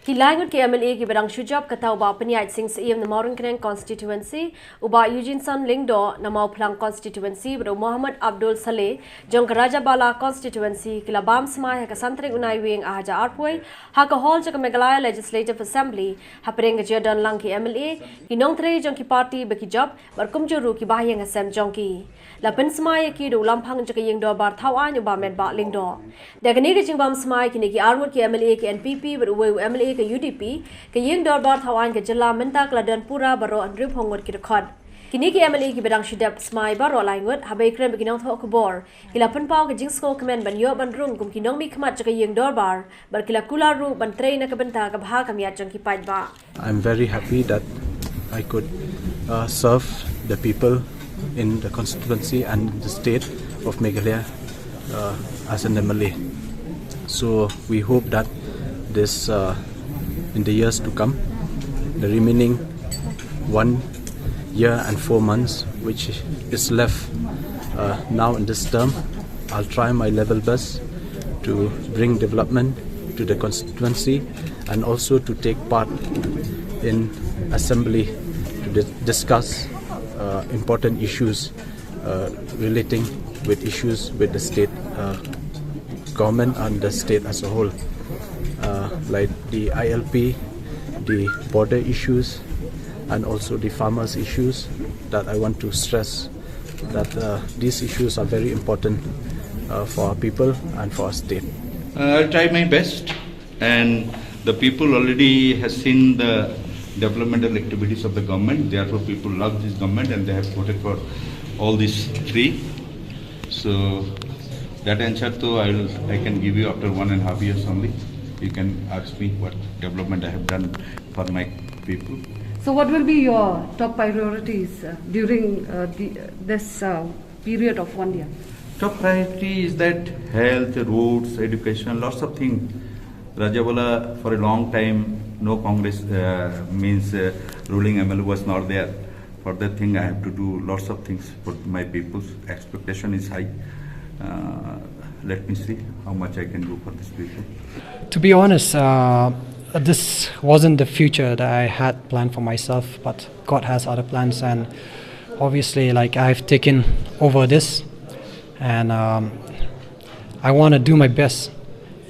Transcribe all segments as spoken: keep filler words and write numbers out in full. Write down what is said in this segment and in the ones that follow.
Ki lai ngut ki M L A kiba dang shu jop, kata u Bah Pynïaid Sing Syiem na Mawryngkneng Constituency, u Bah Eugeneson Lyngdoh na Mawphlang Constituency, bad u Mohammad Abdul Saleh jong ka Rajabala Constituency, ki la bam smai ha ka san tarik u Naiwieng ar hajar arphew, ha ka hall jong ka Meghalaya Legislative Assembly, hapdeng ka jingdon lang ki M L A, ki nongtrei jong ki party ba ki jop, bad kumjuh ruh ki bahaïing hasem jong ki. La pynsmai ïa ki da u Lamphang jong ka Ïing Dorbar Thawaiñ, u Bah Metbah Lyngdoh. Da kane ka jingbam smai, kine ki ar ngut ki M L A ka N P P bad uwei u M L A ka U D P, ka Ïing Dorbar Thawaiñ ka jylla mynta ka la don pura baroh hynriewphew ngut ki dkhot. Kine ki M L A kiba dang shu dep smai baroh lai ngut, haba ïakren bad ki nongthoh khubor, ki la pynpaw ka jingsngewkmen ban ïoh ban rung kum ki nongmihkhmat jong ka Ïing Dorbar, bad ki la kular ruh ban trei na ka bynta ka bha ka miat jong ki paidbah. I'm very happy that I could, uh, serve the people in the constituency and the state of Meghalaya, uh, as an M L A. So we hope that this, uh, in the years to come, the remaining one year and four months which is left, uh, now in this term, I'll try my level best to bring development to the constituency and also to take part in assembly to di- discuss, uh, important issues, uh, relating with issues with the state, uh, government and the state as a whole, uh, like the I L P, the border issues, and also the farmers' issues that I want to stress that, uh, these issues are very important, uh, for our people and for our state. Uh, I'll try my best, and the people already has seen the developmental activities of the government. Therefore, people love this government, and they have voted for all these three. So that answer, though, I will, I can give you after one and a half years only. You can ask me what development I have done for my people. So, what will be your top priorities uh, during uh, the, this uh, period of one year? Top priority is that health, roads, education, lots of things. Rajabala, for a long time, no Congress, uh, means, uh, ruling M L A was not there. For that thing, I have to do lots of things for my people's expectation is high. Uh, let me see how much I can do for these people. To be honest, uh, this wasn't the future that I had planned for myself, but God has other plans, and obviously, like, I've taken over this, and um, I want to do my best.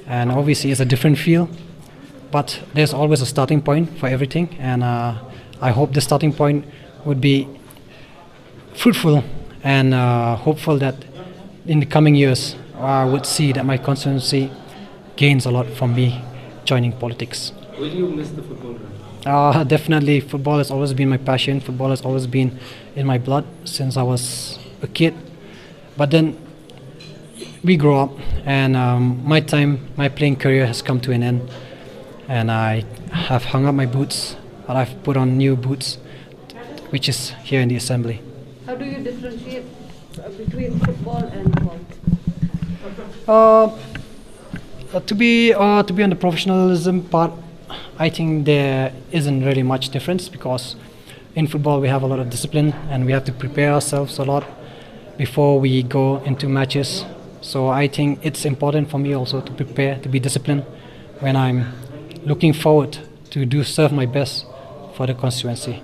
And obviously, it's a different field, but there's always a starting point for everything, and uh, I hope the starting point would be fruitful and uh, hopeful that in the coming years, I would see that my constituency gains a lot from me joining politics. Will you miss the football ground? Uh, definitely, football has always been my passion. Football has always been in my blood since I was a kid. But then we grow up, and um, my time, my playing career has come to an end, and I have hung up my boots, but I've put on new boots, which is here in the assembly. How do you differentiate uh, between football and politics? Uh, uh, to be uh, to be on the professionalism part, I think there isn't really much difference because in football we have a lot of discipline and we have to prepare ourselves a lot before we go into matches. So I think it's important for me also to prepare, to be disciplined when I'm looking forward to do serve my best for the constituency.